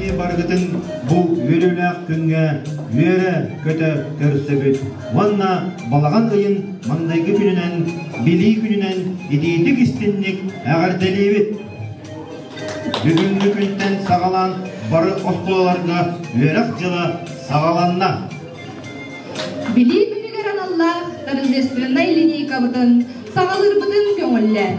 Эһигини барыгытын бу үөрүүлээх күҥҥэ үөрэ-көтө көрсөбүт уонна балаҕан ыйын маҥнайгы күнүнэн, Билии күнүнэн итиитик-истинник эҕэрдэлиибит! Бүгүҥҥү күнтэн саҕалаан бары оскуолаларга үөрэх дьыла саҕаланна. Билии күнүгэр аналлаах торжественнай линейкабытын саҕалыырбытын көҥүллээн.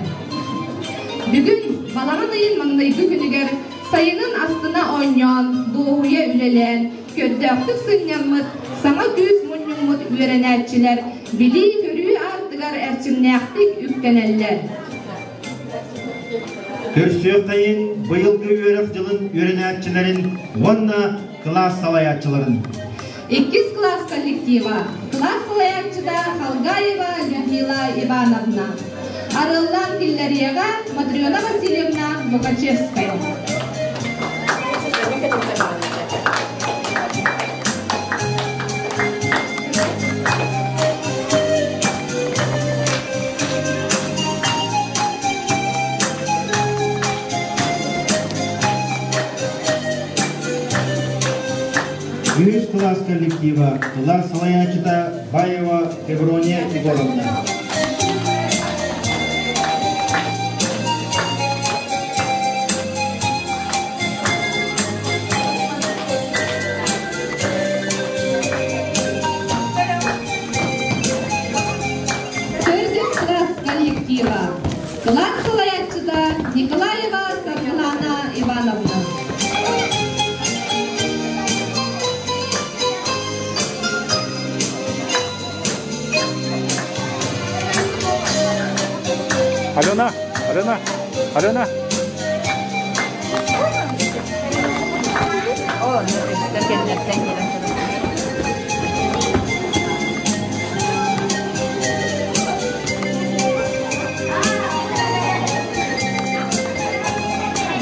Бүгүн балаҕан ыйын маҥнайгы күнүгэр сайынын астына оонньоон, дуоһуйа үлэлээн, көрдөөхтүк сынньаммыт, саҥа күүс мунньуммут үөрэнээччилэр билии-көрүү аартыгар эрчимнээхтик үктэнэллэр. Көрсүөххэйин быйылгы үөрэх дьылын үөрэнээччилэрин уонна кылаас салайааччыларын. Иккис кылаас коллектива. Кылаас салайааччыта Халгаева Людмила Ивановна. Арыллан киллэриэҕэ Матрена Васильевна Лукачевская. Үһүс кылаас коллектива кылаас салайааччыта Баева Феврония Егоровна. Төрдүс кылаас коллектива. Кылаас салайааччыта Николаева Саргылана Ивановна. Алена, Алена, Алена. О, ну,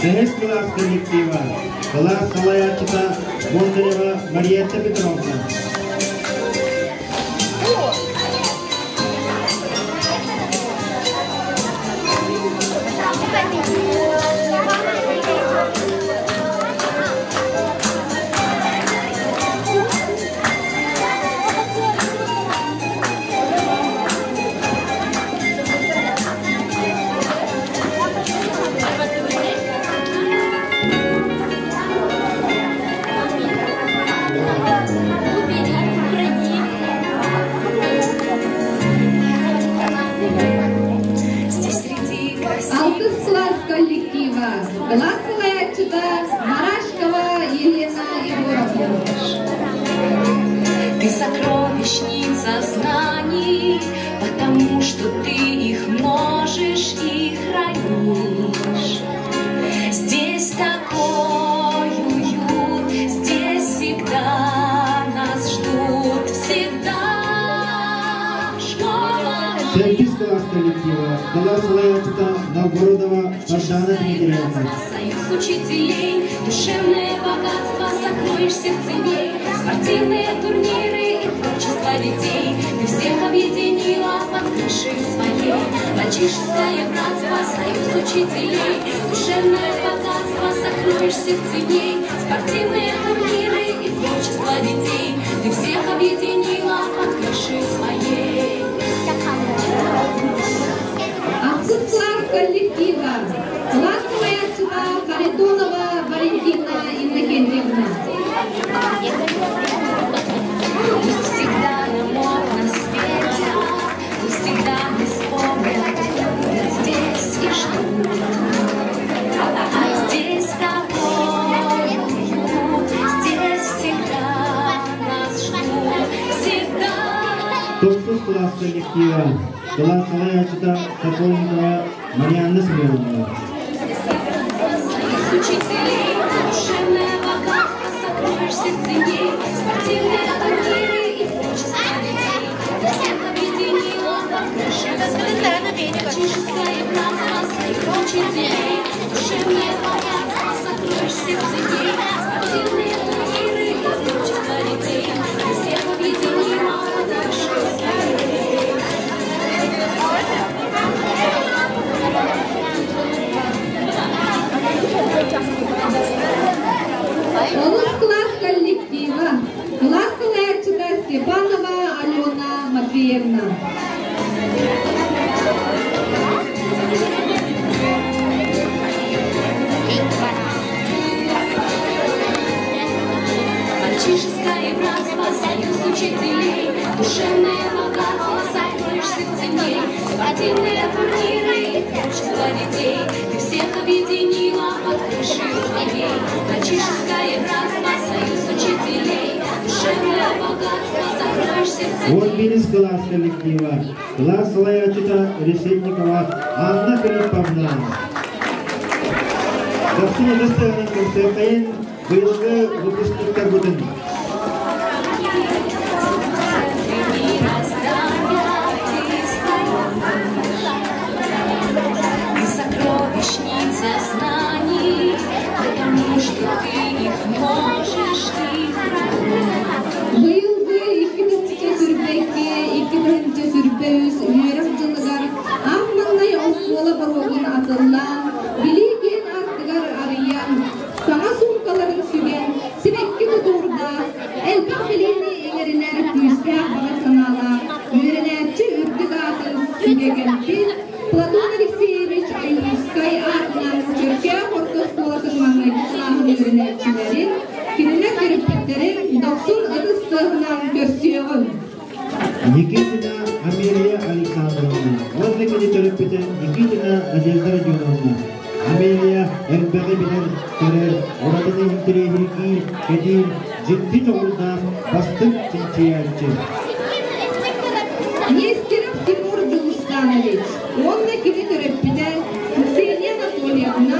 Бэһис кылаас коллектива, кылаас салайааччыта Бондарева Мариетта Петровна. Алтыс кылаас коллектива. Кылаас салайааччыта Марашкова Елена Егоровна. Ты сокровищница знаний, потому что ты их множишь и хранишь. Здесь такой уют, здесь всегда нас ждут, всегда школа. Сэттис кылаас коллектива, кылаас салайааччыта Новгородова Сардана Дмитриевна. Союз учителей, душевное богатство сокровищ сердцевей, спортивные турниры и творчество детей. Ты всех объединила под крышей своей. Мальчишеское братство, союз учителей, душевное богатство сокровищ сердцевей, спортивные турниры и творчество детей. Ты всех объединила под крышей своей. Ахсыс кылаас коллектива. Кылаас салайааччыта Харитонова Валентина Иннокентьевна. Пусть всегда нам окна светят, пусть всегда мы вспомнят, здесь и ждут. Здесь такой уют, здесь всегда нас ждут, всегда. Тохсус кылаас коллектива, кылаас салайааччыта Сокольникова Марианна Семеновна. Союз учителей, душевное богатство сокровищ сердцевей, спортивные турниры и творчество детей. Ты всех объединила под крышей своей. Мальчишеское братство, союз учителей, душевное богатство сокровищ сердцевей, спортивные турниры и творчество детей. Ты всех объединила под крышей своей. Спортивные турниры и творчество детей. Ты всех объединила под крышей своей. Мальчишеское братство, союз учителей. Душевное богатство, сокровищ сердца. 11 кылаас коллектива. Кылаас салайааччыта Решетникова Анна Филипповна. Дохсун ытыс тыаһынан көрсүөххэйин быйылгы выпускниктарбытын. Ты сокровищница знаний, потому что ты их можешь и Быйылгы 2022, 2023 үөрэх дьылыгар аан маҥнай оскуола боруогун атыллаан, билии киэҥ аартыгар арыйан, саҥа суумкаларын сүгэн, сибэкки тутуурдаах, элбэх билиини иҥэринэр күүстээх баҕа санаалаах үөрэнээччи үрдүк аатын сүгэ кэлбит Платон Алексеевич Ойуунускай аатынан Чөркөөх орто оскуолатын маҥнайгы кылааһын үөрэнээччилэрин, кинилэр төрөппүттэрин дохсун ытыс тыаһынан көрсүөҕүҥ. Никитина Амелия Александровна уонна кини төрөппүтэ Никитина Надежда Родионовна. Амелия элбэҕи билэр, көрөр, уратыны интэриэһиргиир, кэтиир, дьикти дьоҕурдаах бастыҥ чинчийээччи. Нестеров Тимур Дьулустанович уонна кини төрөппүтэ Ксения Анатольевна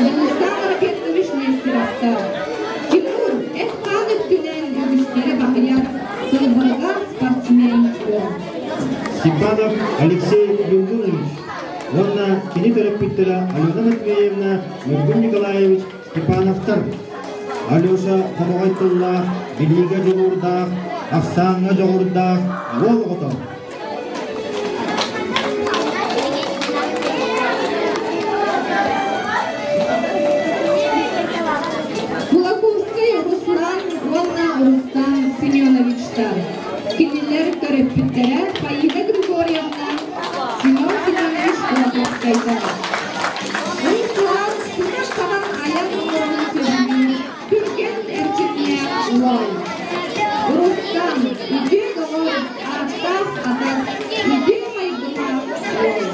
Дьулустан Ракетович Нестеровтар. Тимур эт-хаан өттүнэн үгүстэри баһыйар сылбырҕа спортсмен уол. Степанов Алексей Юргунович уонна кини төрөппүттэрэ Алена Матвеевна, Ньургун Николаевич Степановтар. Алеша хомоҕой тыллаах, билиигэ дьулуурдаах, ахсааҥҥа дьоҕурдаах уол оҕото. Кулаковскай Руслан уонна Рустам Семеновичтар. Кинилэр төрөппүттэрэ Фаина Григорьевна, Семен Семенович Кулаковскайдар. Руслан туташ саҕан айан оҥорорун сөбүлүүр, түргэн эрчимнээх уол. Рустам үтүө доҕор, ааттаах атас, үтүө майгылаах уол.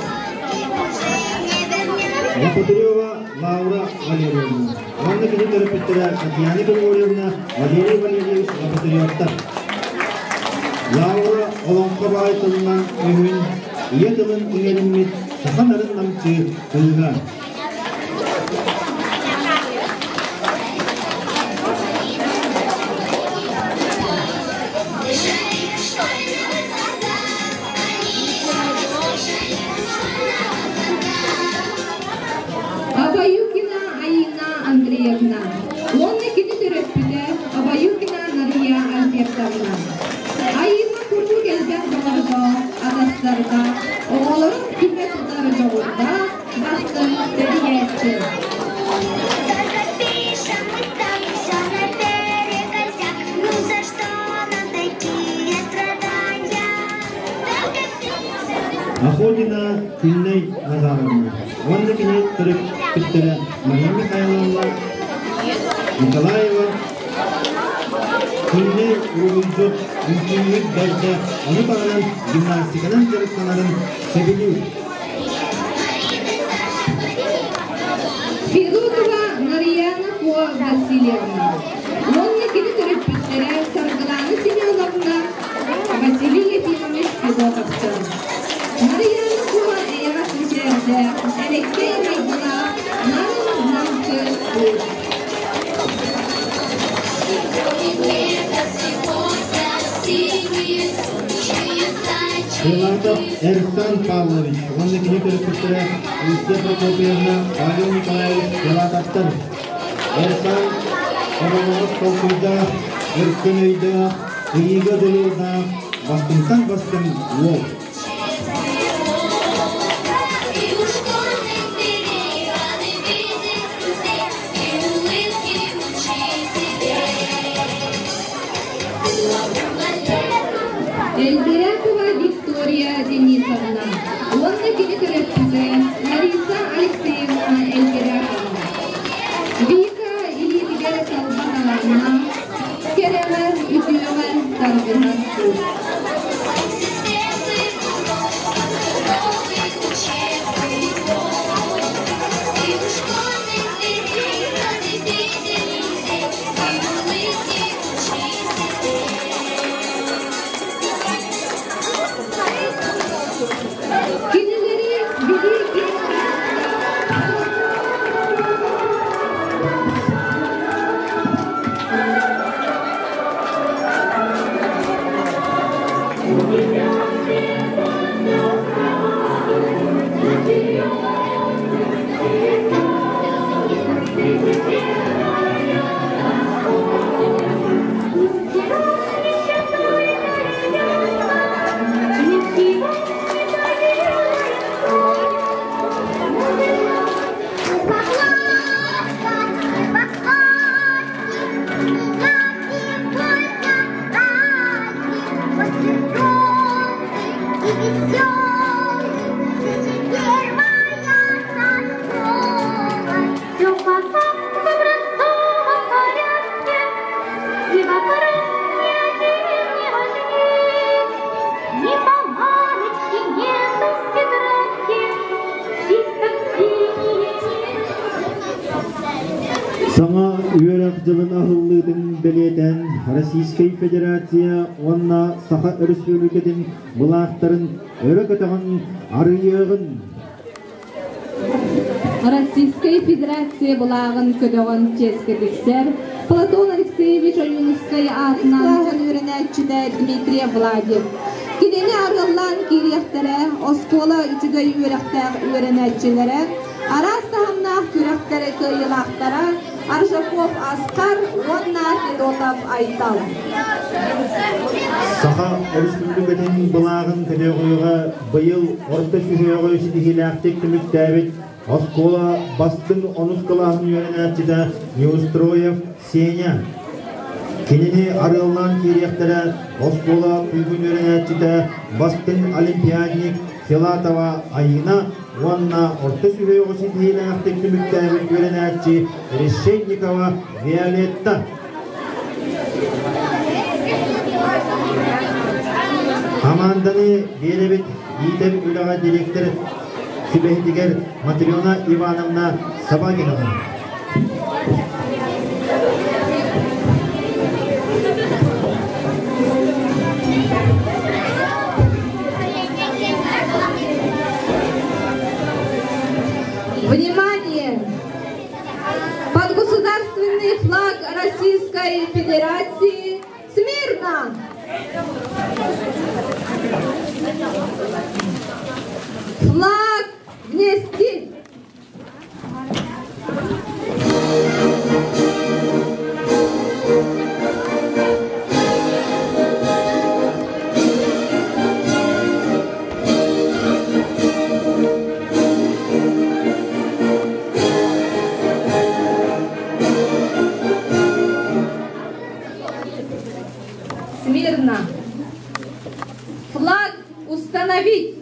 Лопатарева Лаура Валерьевна уонна кини төрөппүттэрэ Татьяна Григорьевна, Валерий Валерьевич Лопатаревтар. Лаура олоҥхо баай тылынан өһүн, ийэ тылын иҥэриммит саха нарын намчы кыыһа. Абаюкина Аина Андреевна уонна кини төрөппүтэ Абаюкина Нария Альбертовна. Аина курдук элбэх доҕордоох, атастардаах, оҕолорун түмэ тутар дьоҕурдаах бастыҥ тэрийээччи. Только пишем мы там все наперекосяк. Ну за что нам такие страдания? Только пишем. Охотина Күннэй Назаровна уонна кини төрөппүттэрэ Мария Михайловна Николаева. Күннэй уруһуйдьут, үҥкүүһүт бэрдэ, ону таһынан гимнастиканан дьарыктанарын сөбүлүүр. Федотова Нарияна Куо Васильевна уонна кини төрөппүттэрэ Саргылана Семеновна, Василий Ефимович Федотовтар. Нарияна Куо эйэҕэс мичээрдээх, элэккэй майгылаах, нарын намчы кыыс. Лето всего красивые, солнечные Крылатов зайчики. Эрсан Павлович уонна кини төрөппүттэрэ Люция Прокопьевна, Павел Николаевич Крылатовтар. Эрсан тобоҕоҕус толкуйдаах, өркөн өйдөөх, ыйыыга дьулуурдаах, бастыҥтан бастыҥ уол. И у школьных дверей рады видеть друзей и улыбки учителей. Было Эльдерякова Виктория Денисовна уонна кини төрөппүтэ Лариса Алексеевна Эльдерякова. Вика илиитигэр талба талааннаах, кэрэҕэ, үтүөҕэ тардыһар кыыс. Светлый урок. Саҥа үөрэх дьылын аһыллыытын бэлиэтээн Российскай Федерация уонна Саха Өрөспүүбүлүкэтин былаахтарын өрө көтөҕөн арыйыаҕын. Российскай Федерация былааҕын көтөҕөн чиэскэ тиксэр Платон Алексеевич Ойуунускай аатынан үөрэнээччитэ Дмитрий Владев. Кинини арыаллаан киириэхтэрэ оскуола үчүгэй үөрэхтээх үөрэнээччилэрэ, араас таһымнаах күрэхтэри кыайыылаахтара Аржаков Аскар уонна Федотов Айтал. Саха Өрөспүүбүлүкэтин былааҕын көтөҕүүгэ быйыл орто сүһүөҕү ситиһиилээхтик түмүктээбит оскуола бастыҥ онус кылааһын үөрэнээччитэ Неустроев Сеня. Кинини арыаллаан киириэхтэрэ оскуола туйгун үөрэнээччитэ бастыҥ олимпиадник Филатова Айына уонна орто сүһүөҕү ситиһиилээхтик түмүктээбит үөрэнээччи Решетникова Виолетта. Хамаанданы биэрэбит иитэр үлэҕэ директор сүбэһитигэр Матрена Ивановна Собакинова. Внимание! Под государственный флаг Российской Федерации смирно! Флаг внести! Смирно! Флаг установить!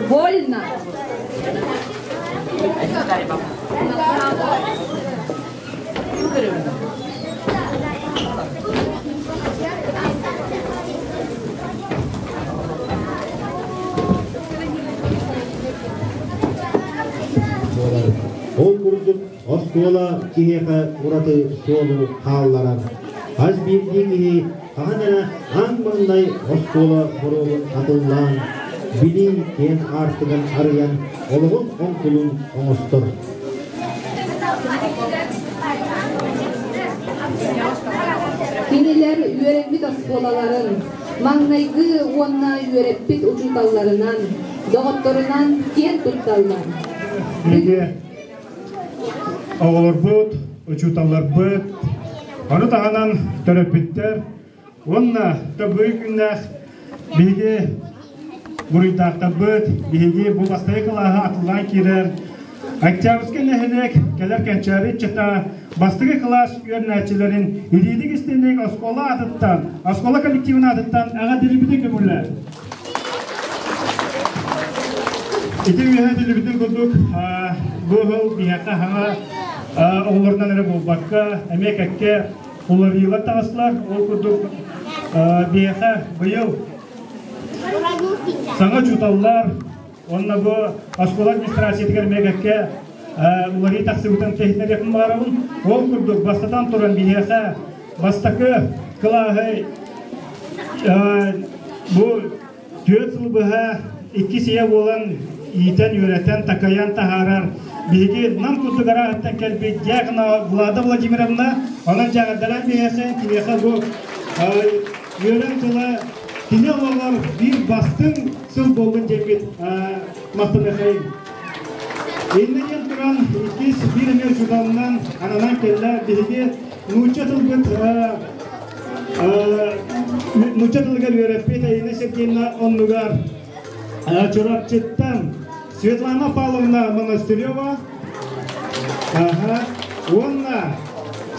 Вольно! Ол курдук оскуола киһиэхэ ураты суолу хаалларар. Хас биирдии киһи хаһан эрэ аан маҥнай оскуола боруогун атыллаан, билии киэҥ аартыгын арыйан олоҕун оҥкулун оҥостор. Кинилэр үөрэммит оскуолаларын маҥнайгы уонна үөрэппит учууталларынан, доҕотторунан киэн тутталлар. Биһиги оҕолорбут, учууталларбыт, ону таһынан төрөппүттэр уонна төбөй күннээх биһиги буруйдаахтарбыт, биһиги бу бастакы кылааһы атыллаан киирэр Октябрьскай нэһилиэк кэлэр кэнчээри ыччата бастакы кылаас үөрэнээччилэрин илиитик истинник оскуола аатыттан, оскуола коллективын аатыттан эҕэрдэлиибитин көҥүллэр. Ити үөһэ этиллибитин курдук, бу сыл биһиэхэ хаҥа оҕолорунан эрэ буолбакка, эмиэ кэккэ уларыйыылар таҕыстылар. Ол курдук биһиэхэ быйыл саҥа учууталлар уонна бу оскуола администрациятыгар эмиэ кэккэ уларыйыы тахсыбытын иһитиннэриэхпин баҕарабын. Ол курдук, бастатан туран биһиэхэ бастакы кылааһы бу 4 сыл быһа иккис ийэ буолан иитэн, үөрэтэн, такайан таһаарар биһиги Нам курдук арааһыттан кэлбит Дьяконова Влада Владимировна, онон дьаҕардалаан биһиэхэ, киниэхэ бу үөрэн тыла кини олоҕор биир бастыҥ сыл буоллун диэбит махтаныахайын. Иннэ диэн туран иккис биир эмиэ учууталынан ананан кэллэ биһиги нуучча тылбыт нуучча тылыгар үөрэппит Айына Сергеевна оннугар Чурапчыттан Светлана Павловна Монастырева уонна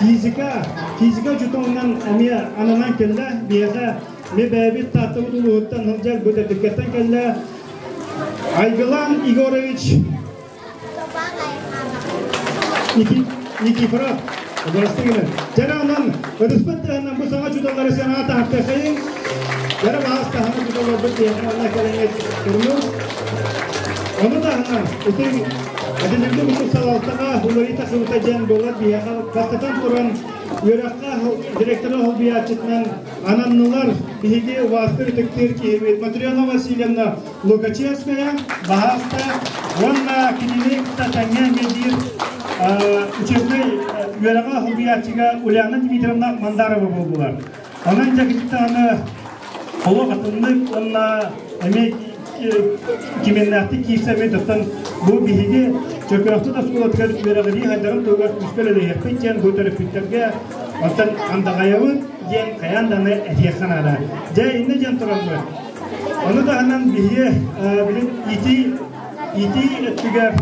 физика физика учууталынан эмиэ ананан кэллэ биһиэхэ ме бэйэбит Тааттабыт улууһуттан сылдьар бу Дэдиккэттэн кэллэ Айгылан Егорович Никифоров Здравствуйте. Дьэ онон ытыспыт тыһынан бу саҥа учууталлары саҥа таһыптахайын. Дьэ баҕас таһына учууталларбыт тиэхэ манна кэлэҥҥэ турнур. Ону таһынан ити этилинги курдук салалтаҕа уларыйыы тахсыбыта диэн буолар биһиэхэ бастатан туран үөрэххэ директора холбуйааччытынан ананнылар биһиги убаастыыр ытыктыыр киһибит Матрена Васильевна Лукачевская баһааста уонна кинини кытта тэҥҥэ эмиэ биир учебнай үөрэҕэ холбуйааччыга Ульяна Дмитриевна Мандарова буоллулар. Онон дьэ аны олох атыннык уонна эмиэ киминнээхтик киирсэ эмиэ оттон бу биһиги Чөкөөхтүт оскуолатыгар үөрэҕирии хайдарын туһугар күүскэ үлэлэһиэхпит диэн бу төрөппүттэргэ оттон андаҕайабыт диэн хайаан даҕаны этиэххэ наада. Дьэ иннэ диэн тураммыт. Ону таһынан биһиги билин ити ити өттүгэр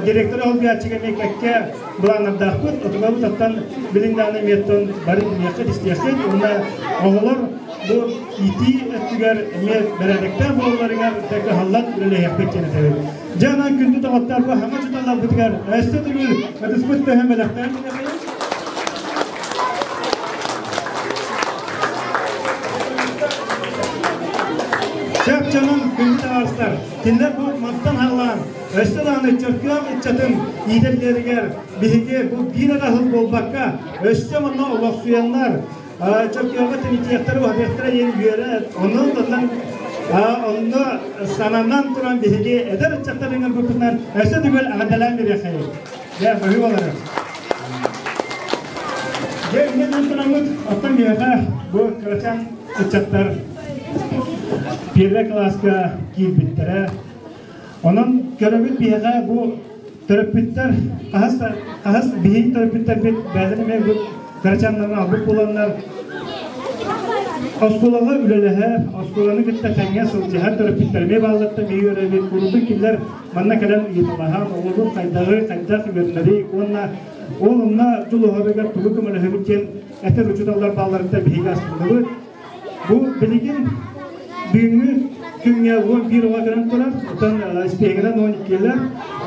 директор холбуйааччыга эмиэ кэккэ былааннардаахпыт. Отугабыт оттон билин даҕаны эмиэттэн бары билиэххит, истиэххит. Уонна оҕолор бу ити өттүгэр эмиэ бэрээдэктээх буолалларыгар кыһаллан үлэлэһиэхпит диэн этэбит. Дьэ онон күндү доҕоттор бу хаҥа учууталларбытыгар өссө төгүл ытыспыт төһө бэлэхтээн Сөп дьонум күндү табаарыстар, кинилэр бу мантан хаалаан, өссө даҕаны Чөркөөх ыччатын иитэллэригэр биһиги бу биир эрэ сыл буолбакка, өссө манна олохсуйаннар, Чөркөөҕө тэнитиэхтэрэ, уһатыахтара диэн үөрэ, онон онно сананан туран биһиги эдэр ыччаттар ыҥырбыппытынан өссө төгүл эҕэрдэлээн биэриэххэйиҥ. Дьэ, быһыы болары. Дьэ, инньэ тураммыт, оттон биһиэхэ бу кырачаан ыччаттар первый кылааска киирбиттэрэ. Онон көрөбүт биһиэхэ бу төрөппүттэр хаһыс хаһыс биһиги төрөппүттэрбит бэйэлэрин эмиэ бу кырачааннарын албыт буоланнар оскуолаҕа үлэлэһэр, оскуоланы кытта тэҥҥэ сылдьыһар төрөппүттэр эмиэ бааллартан биһиги үөрэбит. Курутун кинилэр манна кэлэн ыйыталаһан, оҕолорун хайдаҕы, хайдах үөрэнэрий уонна ол онно дьулуһарыгар тугу көмөлөһөбүт диэн этэр учууталлар баалларыттан биһиги астынныбыт. Бу билигин бүгүҥҥү күҥҥэ 11 оҕо кэлэн турар, оттон испииһэгинэн 12-лэр.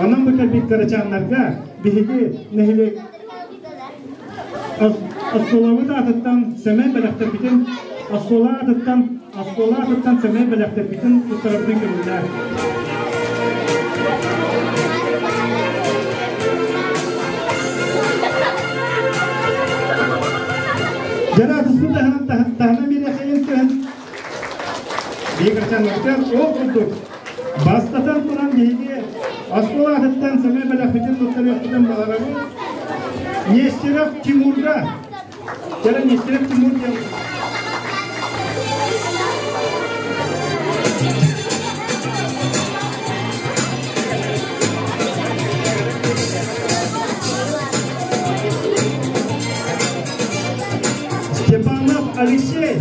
Онон бу кэлбит кырачааннарга биһиги нэһилиэк оскуолабыт аатыттан сэмэй бэлэхтэрбитин оскуола аатыттан оскуола аатыттан сэмэй бэлэхтэрбитин туттарарбытын көҥүллээр. Дьара атыспыт таһынан таһынан биэриэххэйин түһэн биир ол курдук бастатан туран биһиги оскуола аатыттан сэмэй бэлэхпитин туттарыахпытын баҕарабыт. Нестеров Тимурга. Дьара Нестеров Тимур диэн Степанов Алексей.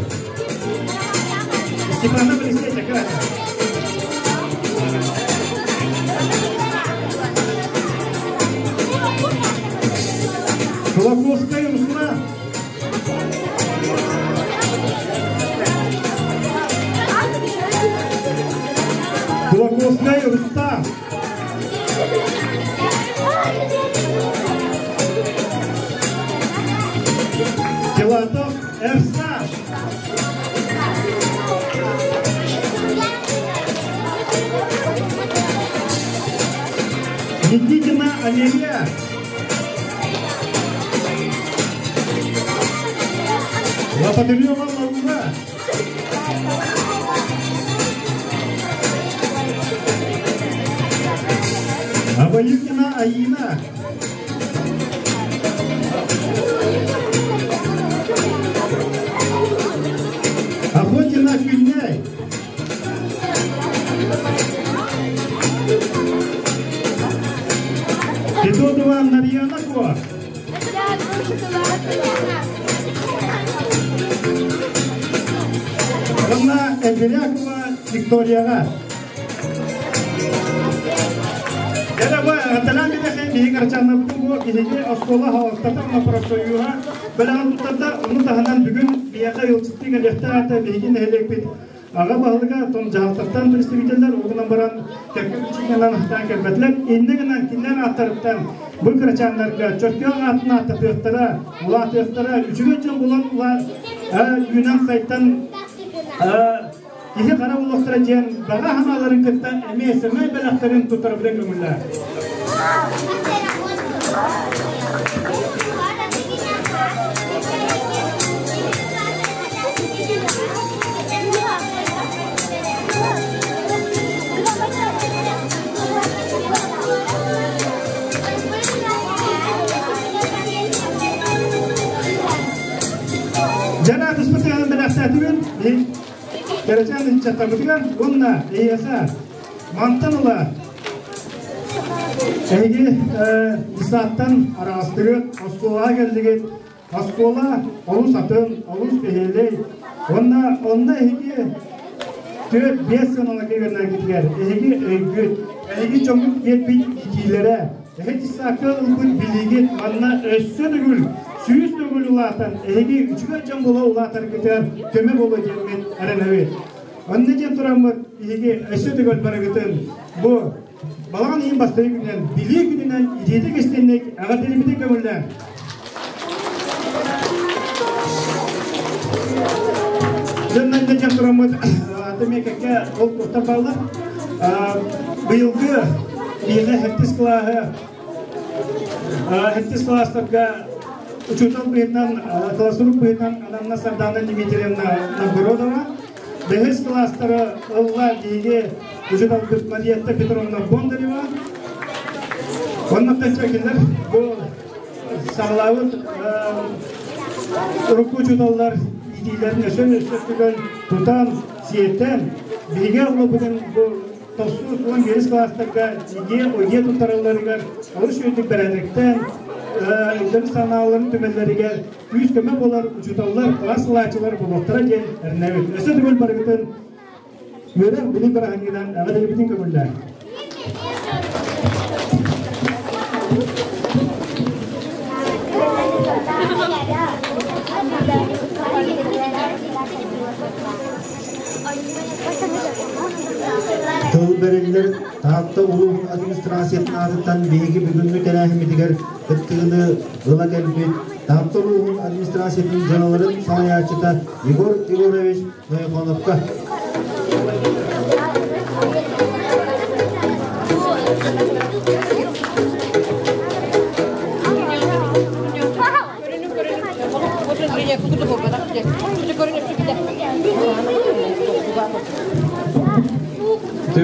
Степанов Алексей такая. Кулаковская Руслан. Кулаковская Рустам. Филатов Эрса. Никитина Алия. Лопатылева Лаура. Абаюкина Аина. Охотина Күннэй. Федотова Нарьяна Ко. Анна Эльбирякова Викторияға. Дәрәбә, аталан бидэхэ биһи карачаннабытын бу биһиги оскуола халалтата уонна профсоюһа бэлэҕин туттарда. Ону таһынан бүгүн биһиэхэ ыалдьыттыы кэлиэхтээх этэ биһиги нэһилиэкпит аҕа баһылыга том дьаһалтаттан представителлэр угунан баран кэккэ причинанан хатаан кэлбэтилэр. Иннэ гынан кинилэр ааттарыттан бу кырачааннарга Чөркөөх аатын ааттатыахтара, улаатыахтара, үчүгэй дьон булан үүнэн сайтан киһи хара буолуохтара диэн баҕа санааларын кытта эмиэ сэмэй бэлэхтэрин туттарбытын көҥүллээх. Дьара атыспытыгар бэлэхтээтибит. Кэрэчээн ыччаттарбытыгар уонна эйиэхэ мантан ыла эһиги десанттан араҕастыгыт, оскуолаҕа кэллигит. Оскуола олус атын, олус бэһиэлэй. Уонна онно эһиги 4-5 сыаналар кэлэргитигэр эһиги өйгүт, эһиги дьоҥҥут биэрбит иитиилэрэ, эһиги десантка ылбыт билиигит манна өссө төгүл 100 төгүл улаатан, эһиги үчүгэй дьон буола улаатаргытыгар көмө буолуо диэммит эрэнэбит. Онно диэн тураммыт биһиги өссө төгүл барыгытын бу балаҕан ыйын бастакы күнүнэн, билии күнүнэн итиитик истинник эҕэрдэлибитин көҥүллээн. Дьоннон диэн тураммыт атымекекке ол туохтар бааллар. Быйылгы биһиэхэ сэттис кылааһы сэттис кылаастарга учуутал быһыытынан, классрук быһыытынан ананна Сардана Дмитриевна Новгородова. Бэһис кылаастары ылла биһиги учууталбыт Мариетта Петровна Бондарева. Оннуктан чэкилэр бу саҕалаабыт урукку учууталлар иитиилэрин өссө өссө тутан, сиэтэн, биһиги оҕолорбутун бу тохсус 11 кылаастарга ЕГЭ, ОГЭ туттаралларыгар олус үчүгэйдик бэрээдэктээн, өйдөрүн санааларын түмэллэригэр күүс көмө буолар учууталлар, кылаас салааччылар буолуохтара диэн эрэнэбит. Өссө төгүл барыгытын үөрэх билим бырааһынньыгынан эҕэрдэлибитин көҥүллээн. Тыл бэриллэр Таатта улууһун администрациятын аатыттан биһиги бүгүҥҥү тэрээһиммитигэр кыттыыны ыла кэлбит Таатта улууһун администрациятын дьыалаларын салайааччыта Егор Егорович Ноехоновка.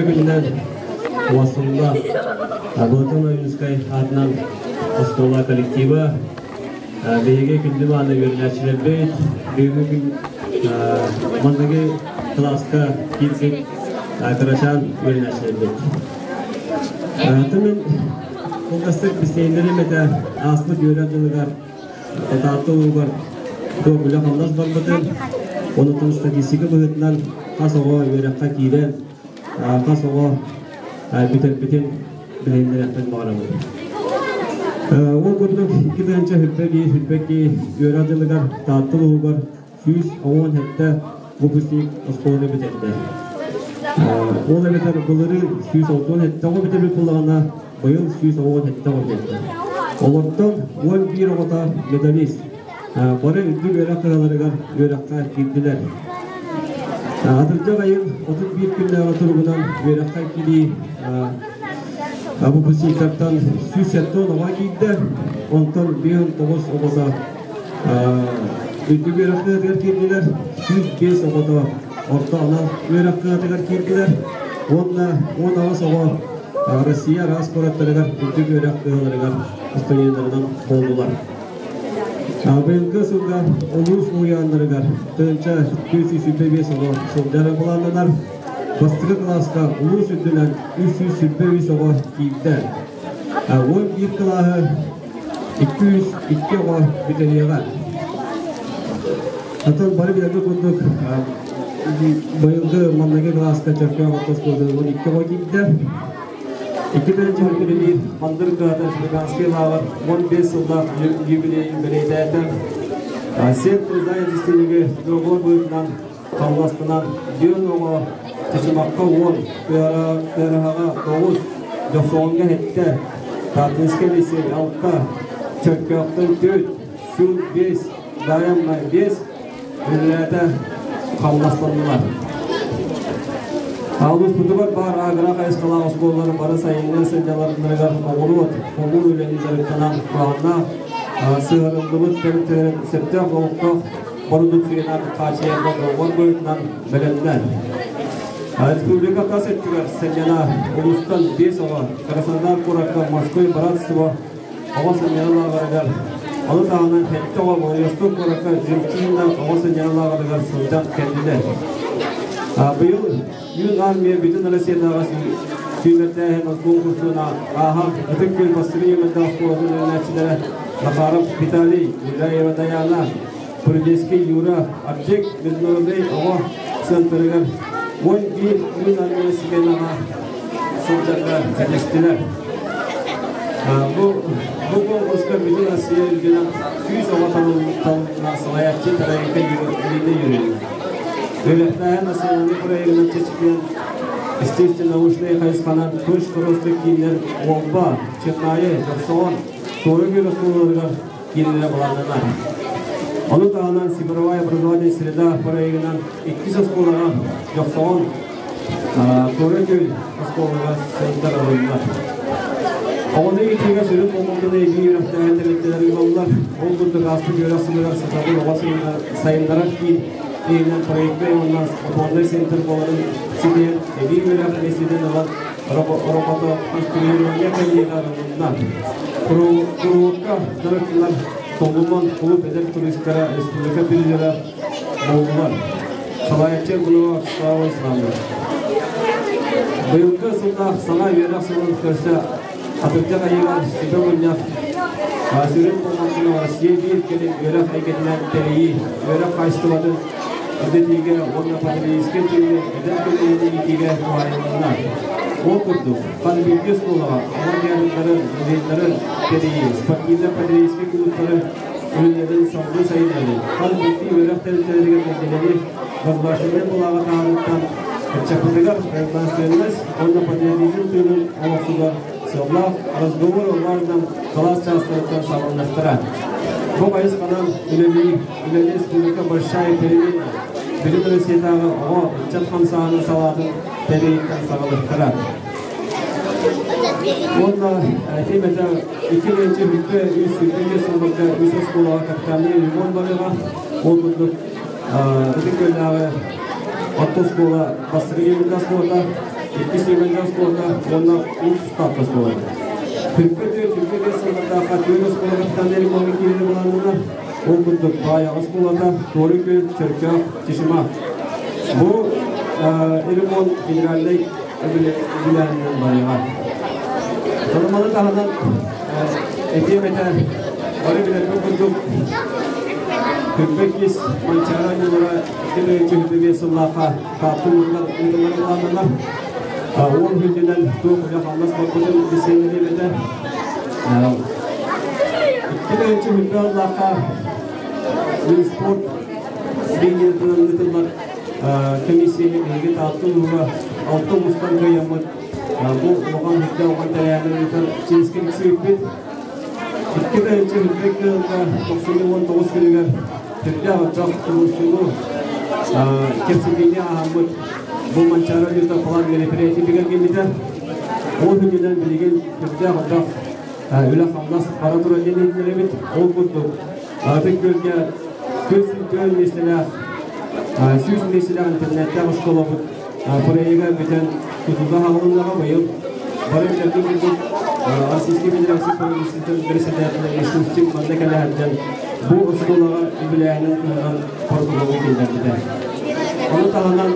Үтүө күнүнэн Уосулла Платон Ойуунускай аатынан оскуола коллектива, биһиги күндү мааны үөрэнээччилэрбит, бүгүҥҥү күн манныгы кылааска киирбит кырачаан үөрэнээччилэрбит. Түмэн кылгастык бисиэннэрим этэ ааспыт үөрэх дьылыгар Таатта улуугар туох үлэ-хамнас барбытын, онутун статистика быһыытынан хас оҕо үөрэххэ киирэн, хас оҕо бүтэрбитин билиһиннэриэхпин баҕарабын. Ол курдук 2021-22 үөрэх дьылыгар Таатта улууһугар 117 выпускник оскуоланы бүтэрдэ. Ол эбэтэр былырыын 167 оҕо бүтэрбит буоллаҕына, быйыл 117 оҕо бүтэрдэ. Олортон 11 оҕото медалист. Бары үрдүк үөрэх кыһаларыгар үөрэххэ киирдилэр. Атырдьах айын 31 күннээҕи туругунан үөрэххэ киирии выпускниктартан 170 оҕо киирдэ, онтон 59 оҕото үрдүк үөрэх кыһатыгар киирдилэр, 105 оҕото орто анал үөрэх кыһатыгар киирдилэр уонна 18 оҕо Россия араас куораттарыгар үрдүк үөрэх кыһаларыгар студеннарынан буоллулар. Быйылгы сылга улуус уһуйааннарыгар 1425 оҕо сылдьара былааннанар. Бастакы кылааска улуус үрдүнэн 323 оҕо киирдэ. 11 кылааһы 202 оҕо бүтэриэҕэ. Атын бары билэргэ курдук быйылгы манныгы кылааска Чөркөөх орто оскуолатыгар 12 оҕо киирдэ. Икки тыһыынча үлэлиир Мандыр кыһата Республиканский лааҕыр 15 сыллаах юбилейин бэлиэтээтэ. Сет труда дьиктиниги договор быһыытынан хамнастанан бүөн оҕо Чычымахха 10, Тыараһаҕа 9, Дьохсоҕоҥҥо 7, Тааттинскай лицей 6, Чөркөөхтөн 4, Сюн 5, Даянна 5 үлэлээтэ хамнастаннылар. Улууспутугар баар агро хайысхалаах оскуолалар бары сайыҥҥы сынньалаҥнарыгар оҕуруот, хомуур үлэни дьарыктанан планнаах сыһыарыллыбыт тэрилтэлэрин сөптөөх олохтоох бородууксуйанан хааччыйарга доҕор быһыытынан бэлэмнэр. Республика тас өттүгэр сынньана улуустан 5 оҕо Краснодар куоракка Морской братство оҕо сынньана лааҕырыгар, ону таһынан сэттэ оҕо Владивосток куоракка Жемчужина оҕо сынньана лааҕырыгар сылдьан кэллилэр. Быйыл Юн армия бүтүн Россиятааҕы сүүмэрдээһин конкурсун ааһан Ытык Күөл бастакы нүөмэрдээх оскуолатын үөрэнээччилэрэ Захаров Виталий, Гуляева Даяна, Прудецкий Юра, Арчик международный оҕо центрыгар 11 Юн армия сменаҕа сылдьарга кэтэстилэр. Бу бу конкурска бүтүн Россия үрдүнэн 100 оҕо талылына салайааччы Тараенко Ирина Юрьевна. Үөрэхтээһин национальнай проегынан чэчкийэн естественно-научнай хайысханан Көш Хоростук кииннэр Уолба, Чекаайы, Дьохсоҕон, Туора Күөл оскуолаларыгар киирэрэ былааннанар. Ону таһынан цифровая образование среда проегынан иккис оскуолаҕа Дьохсоҕон, Туора Күөл оскуолаларыгар сылдьар арыллар. Оҕону иитиигэ сүрүн болҕомтону эбии үөрэхтээһин тэрилтэлэр ылаллар. Ол курдук ааспыт үөрэх сылыгар сатабыл оҕо сайыннарар киин иһинэн проектнай уонна опорнай центр буоларын ситиһэн эбии үөрэх миэстэтин ылан роботоконструирование кэллиэгэ арылынна. Куруһуокка дьарыктанар Толлуман кулууп эдэр туристара республика призера буоллулар. Салайааччы Гунова Слава Исламова. Быйылгы сыллаах саҥа үөрэх сылын көрсө атырдьах ыйыгар сүбэ мунньах сүрүн болҕомтону Россия биир кэлим үөрэх эйгэтинэн тэрийии, үөрэх хаачыстыбатын үрдэтиигэ уонна патриотическай тыыны эдэр көлүөнэни иитиигэ туһаайылынна. Ол курдук, хас биирдии оскуолаҕа оҕо дьарыктарын, музейдарын тэрийии, спортивнай-патриотическай кулууптары үлэлэрин салгыы сайыннарыы, хас биирдии үөрэх тэрилтэлэригэр нэдиэлэни государственнай былааҕы таһаарыыттан ыччаппытыгар гражданственность уонна патриотизм тыынын олохсутар сыаллаах разговор онлайнынан кылаас чаастарыттан саҕаланыахтара. Бу хайысханан үлэлии үлэни республика Большая перемена Бүтүн Россиятааҕы оҕо ыччат хамсааһынын салаатын тэрийииттэн саҕалыахтара. Уонна этим этэ 2023 сылларга үс оскуолаҕа капитальнай ремонт барыаҕа. Ол курдук Ытык Күөллээҕи орто оскуола бастакы юбилейдаах оскуолата. Иккис Ньүгэннэ оскуолата уонна Уус Таатта оскуолата. Түркө түө түркө биэс сыллардаахха түөрт оскуола капитальнай ремоҥҥа киирэрэ былааннанар. Ол курдук Баайаҕа оскуолата, Туорай Күөл, Чөркөөх, Чычымах. Бу ремонт федеральнай үбүлээһининэн барыаҕа. Маны таһынан этиэм этэ, бары билэрбит курдук, Түрбэ кис Манчаары оонньуулара 2025 сыллаахха Таатта улууһугар ыытыллара былааннанар. Ол үрдүнэн туох үлэ-хамнас барбытын билсиэннэриэм этэ. 2025 сыллаахха Минспорт линиятынан ыытыллар комиссияны биһиги Таатта улууһа алта улуустан кыайаммыт бу улахан үрдэ улахан тэрээһини ыытар чиэскэ тиксибиппит. 2025 ыалга 99 күнүгэр түрдээх элбэх туруорсууну кэпсэтиини ааһаммыт бу Манчаары Люта план мероприятие бигэргэммитэ. Ол күнүнэн билигин түрдээх элбэх үлэ-хамнас бара турар диэн иһитиннэрэбит. Ол курдук Ытык Күөлгэ 404 миэстэлээх 100 миэстэлээх интернеттээх оскуолабыт проега бүтэн тутууга хаалыннаҕа быйыл бары билэргит курдук Российскай Федерация правительствотын председателэ Мишустин манна кэлэ сылдьан бу оскуолаҕа үбүлээһинин туһунан протоколу киллэрбитэ. Ону таһынан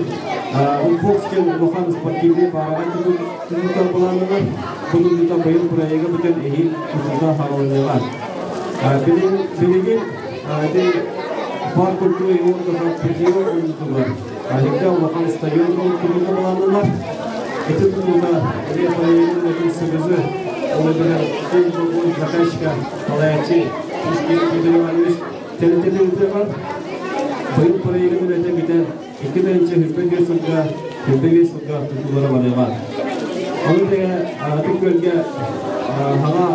Умфокс диэн улахан спортивнай паараҕай тутуута былааннанар. Бу тутуута быйыл проега бүтэн эһиил тутуута хаалыныаҕа. Билигин ити парк культуры и отдыха Путилов улуусугар Алексей улахан стадион тутуута былааннанар. Ити тутуута эмиэ проегын үлэтин СГЗ ол эбэтэр Сун заказчика салайааччы Пушкин Федор Иванович тэрилтэтин ыытыаҕар. Быйыл проегын үлэтэ бүтэн 2025 сылга 25 сылга тутуулара барыаҕа. Ону тэҥэ Ытык Күөлгэ хаҥа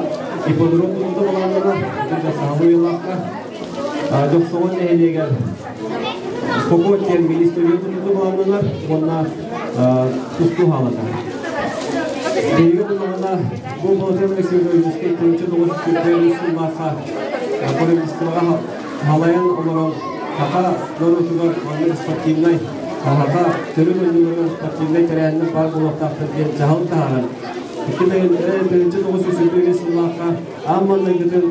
ипподром тутуута былааннанар. Итиннэ саҥалыы уйалаахха Дьохсоҕон нэһилиэгэр Фокот диэн министрлиги тутуута былааннанар уонна тустуу хаалата. Биһиги буллаҕына бу Владимир Алексеевич 1991 сыллаахха правительствоҕа халайан олорон саха норуотугар маннык спортивнай саха төрүт оонньууларыгар спортивнай тэрээһиннэр баар буолуохтаахтар диэн дьаһал таһааран 1991 сыллаахха аан маҥнайгытын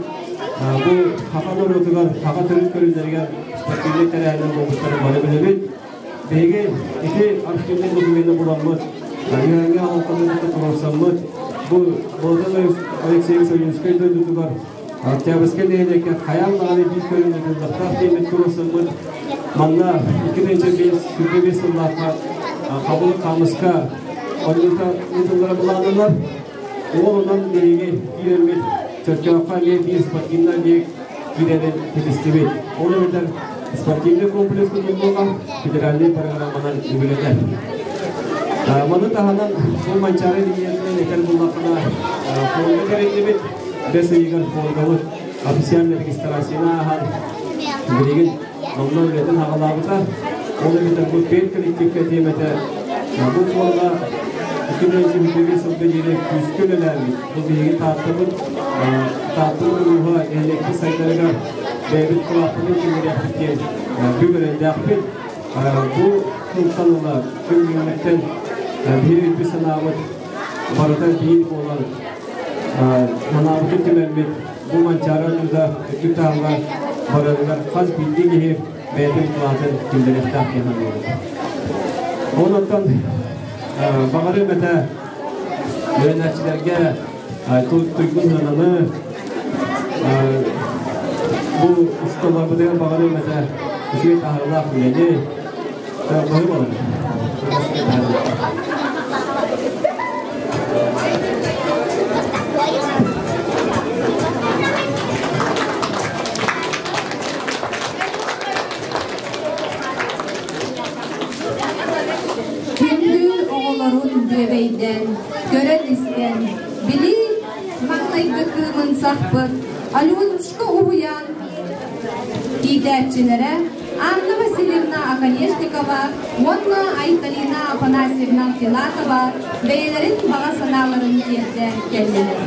бу саха норуотугар саха төрүт көрүҥнэригэр спортивнай тэрээһиннэр буолбуттарын бары билэбит. Биһиги ити архивнай докумены буламмыт, үөһээҥҥи аҕалканы кытта туруорсаммыт, бу Владимир Алексеевич Ойуунскай дойдутугар Октябрьскай нэһилиэккэ хайаан даҕаны биир көрүҥ ыытыллыахтаах диэммит туруорсаммыт, манна 2005 сыллаахха Хабыл Хаамыска оонньуута ыытыллара былааннанар. Ол онон биһиги киирэммит Чөркөөххө эмиэ биир спортивнай объект киирэрин ситистибит. Ол эбэтэр спортивный комплекс тутуллуоҕа федеральнай программанан үбүлэнэр. Маны таһынан бу Манчаары линиятынан этэр буоллаххына, фонда тэриллибит. Бэс ыйыгар фондабыт официальный регистрацияны ааһан билигин онно үлэтин аҕалаабыта. Ол эбэтэр бу пен коллективка тиэмэтэ бу фонда 2025 сылга диэри күүскэ үлэлээбит. Бу биһиги Тааттабыт Тааттабыт улууһа нэһилиэкпит сайдарыгар бэйэбит кылааппытын киллэриэхпит диэн бүк эрэллээхпит. Бу сылтан ыла күн бүгүҥҥүттэн биһиги өйбүт санаабыт барыта биир буолан санаабытын түмэммит бу Манчаары оонньуута үрдүк таһымҥа барарыгар хас биирдии киһи бэйэтин кылаатын киллэриэхтээх диэн саныыбын. Онон баҕарыам этэ үөрэнээччилэргэ туйгун сыананы бу учууталларбытыгар баҕарыам этэ үчүгэй таһаарыылаах үлэни баһы балары. Күндү оҕолорун бүөбэйдэн, көрөн-истэн, били маҥнайгы кыымын сахпыт Аленушка уһуйаан иитээччилэрэ Анна Васильевна Оконешникова уонна Айталина Афанасьевна Филатова бэйэлэрин баҕа санааларын тиэрдэ кэллилэр.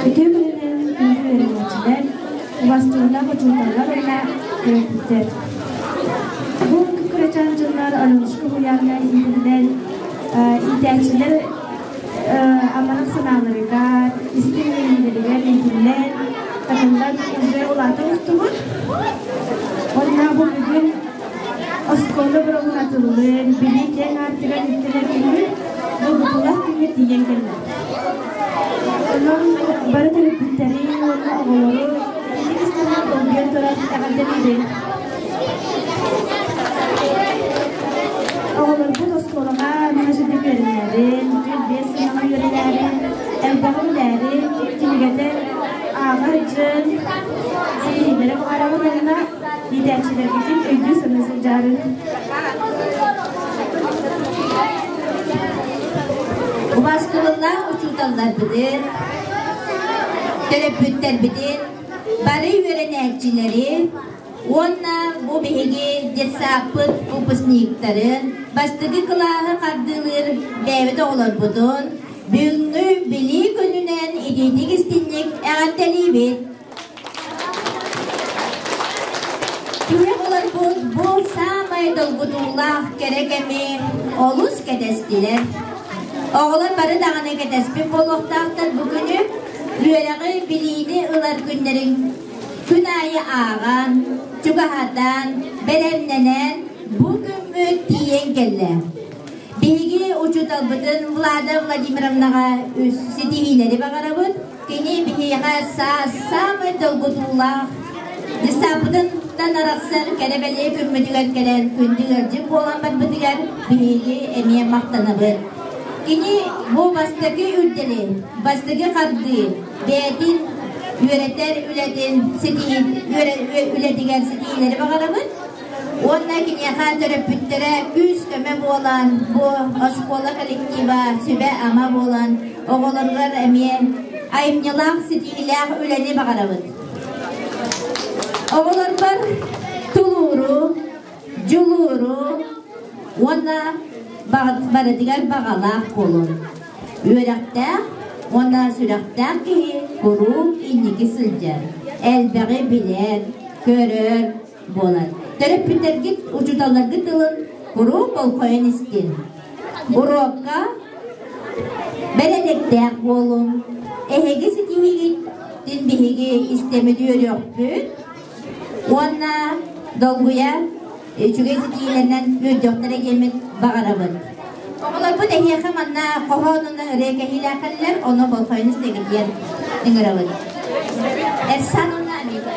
Үтүө күнүнэн күндү үөрэнээччилэр, убастыылаах учууталлар уонна төрөппүттэр. Бу күрэхтэһии кырачаан дьоннор Аленушка уһуйааҥҥа иитиллэн иитээччилэр амарах санааларыгар, истиҥ иэйиилэригэр иитиллэн, такыллан уже улаата устубут. Онно бу бүгүн оскуола быраҕын атыллыыр, билии киэҥ аартыгар үктэнэр күммүт, долгутуулаах күммүт тиийэн кэллэ. Онон бары төрөппүттэри уонна оҕолору итинник истэринэн долгуйан туран эҕэрдэлиибин. Оҕолорбут оскуолаҕа наһаа үөрэнээрин, 4-5 сынаҕа үөрэнээрин, элбэҕи билээрин, кинигэтэ ааҕар дьон ситиһиилэри баҕарабын уонна иитээччилэргитин өйдүү-саныы сылдьаарын. Убааскыбыллаах учууталларбытын, төрөппүттэрбитин, бары үөрэнээччилэри уонна бу биһиги детсааппыт выпускниктарын, бастакы кылааһы хардыылыыр бэйэбит оҕолорбутун бүгүҥҥү Билии күнүнэн итиитик истинник эҕэрдэлиибит! Киһи оҕолорбут бу саамай долгутуулаах кэрэ кэми олус кэтэстилэр. Оҕолор бары даҕаны кэтэспит буолуохтаахтар бу күнү үөрэҕи, билиини ылар күннэрин күн аайы ааҕан, чугаһатан, бэлэмнэнэн бу күммүт тиийэн кэллэ. Биһиги учууталбытын Влада Владимировнаҕа ситиһиилэри баҕарабыт. Кини биһиэхэ саас саамай долгутуулаах десаппытыттан арахсар кэрэ-бэлиэ күммүтүгэр кэлэн күндү ыалдьыт буолан барбытыгар биһиги эмиэ махтанабыт. Кини бу бастакы үрдэли, бастакы хардыы бэйэтин үөрэтэр үлэтин ситиһии үлэтигэр ситиһиилэри баҕарабыт. Уонна киниэхэ төрөппүттэрэ күүс-көмө буолан, бу оскуола коллектива сүбэ-ама буолан, оҕолоругар эмиэ айымньылаах, ситиһиилээх үлэни баҕарабыт. Оҕолорбор тулууру, дьулууру уонна барытыгар баҕалаах буолун. Үөрэхтээх уонна сүрэхтээх киһи куруук инники сылдьар, элбэҕи билэр, көрөр, буолар. Төрөппүттэргит, учууталларгыт тылын куруук болҕойон истин. Уруокка бэрээдэктээх буолуҥ. Эһиги ситиһиигитин биһиги истэмит үөрүөхпүт уонна долгуйа үчүгэй ситиһиилэринэн үөрдүөхтэрэ диэммит баҕарабыт. Оҕолорбут эһиэхэ манна хоһоонунан ырыа кэһиилээхэллэр, ону болҕойон истэҕит диэн ыҥырабыт. Эрсан уонна Амина.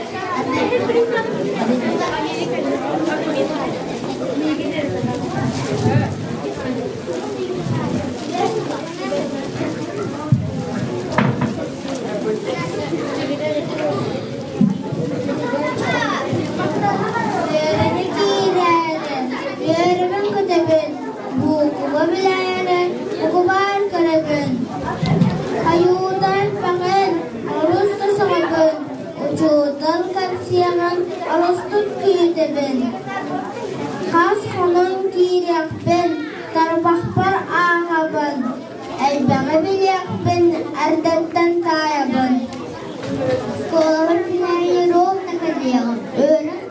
Үөрэни киирээри, үөрүбүн көтөбүн, буукуба билээри, букубаар көрөбүн. Ойуутан паҥын, олус да сөҕөбүн, учуутал кэпсиэҕин олустук күүтэбин. Хас хонон киириэхпин, тарбахпар ааҕабын, Элбэҕи билиэхпин эрдэттэн таайабын. Оскуолабар күн ровно кэлиэҕим, үөрэх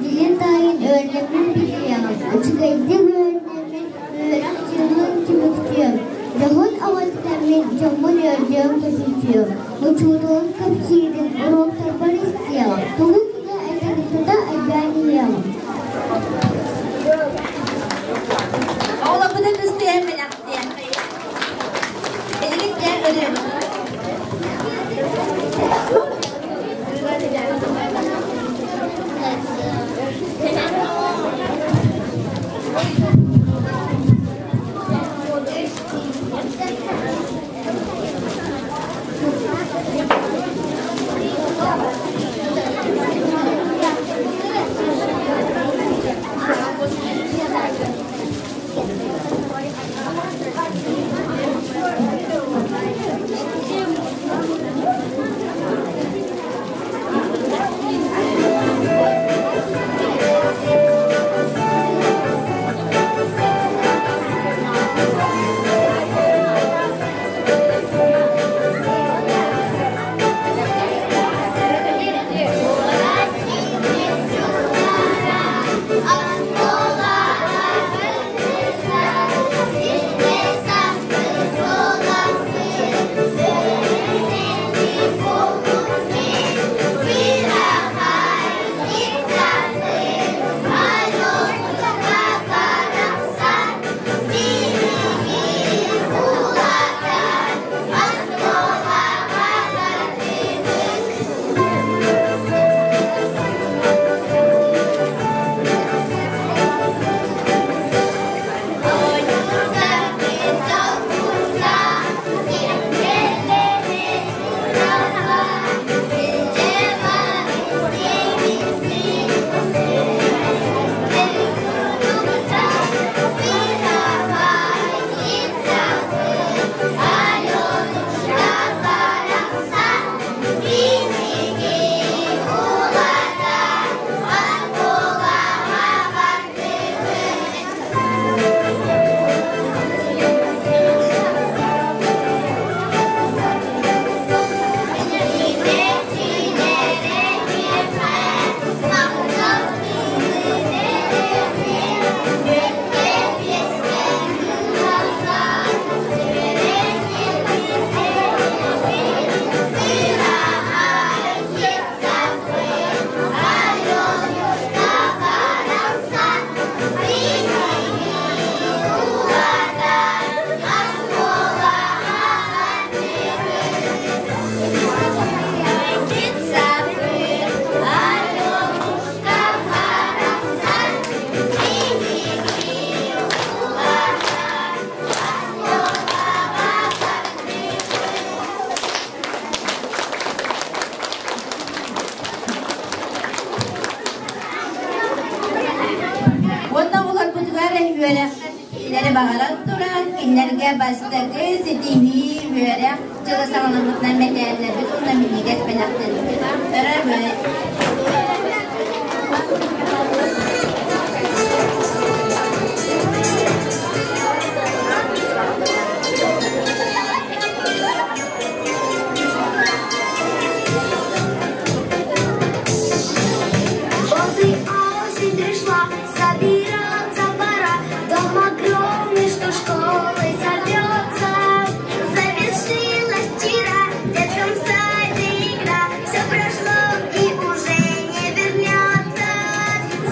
дьылын таайын үөрэнэммин билиэҕим, үчүгэйдик үөрэнэммин үөрэх дьылын түмүктүөм, дьоһун оҕотутаммын дьоммун үөрдүөм-көтүтүөм, учууталым кэпсиирин уруоктарбар истиэҕим, тугу кини этэрин тута өйдөөн иһиэҕим. Оҕолорбутун кыстыһан бэлэхтиэххэ. Билигин дьэ ырыабытын. Оскуола Баҕаран туран, кинилэргэ бастакы ситиһии, үөрэх дьыла саҕаламмытынан мэтээллэрбит уонна минньигэс бэлэхтэрбит туттарабыт. Вот и осень пришла, собираться пора. Дом огромный, что школой зовется. Завершилась вчера в детском саде игра. Все прошло и уже не вернется.